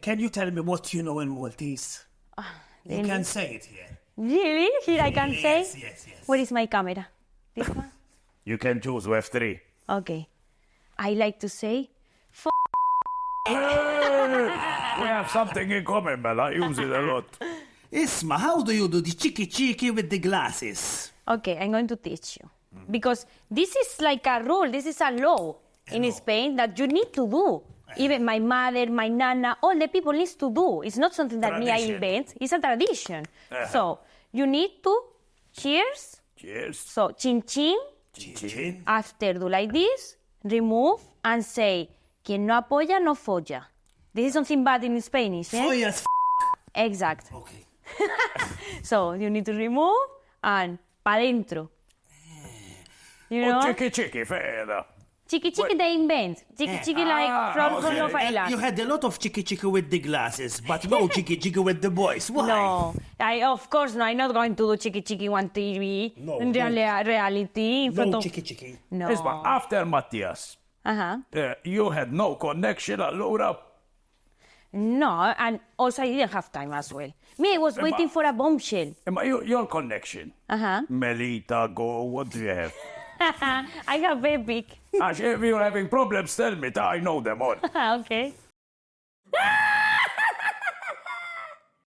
Can you tell me what you know in Maltese? You can say it here. Really? Here I can say? Yes. Where is my camera? This one? You can choose with 3. Okay. I like to say, We have something in common, man. I use it a lot. Isma, how do you do the cheeky with the glasses? okay, I'm going to teach you. Because this is like a rule, this is a law in Spain that you need to do. Even my mother, my nana, all the people needs to do. It's not something that me I Tradition. invent, it's a tradition. So, you need to cheers. Cheers. So, chin chin. Chin. After do like this, remove and say, quien no apoya no folla. This is something bad in Spanish, eh? Oh, yes. Exact. Okay. So you need to remove and pa dentro. You know? Chicky, feda. Chiqui they invent. Chiqui like from no bailar. You had a lot of cheeky with the glasses, but no cheeky with the boys. Why? No, of course no. I'm not going to do chiqui on TV. No, in reality, in front No of cheeky. no. Isma, after Matthias, you had no connection allora. No, and also I didn't have time as well. Me, I was waiting for a bombshell. Your connection. Melita, go, what do you have? I have very big. If you're having problems, tell me. I know them all. Okay.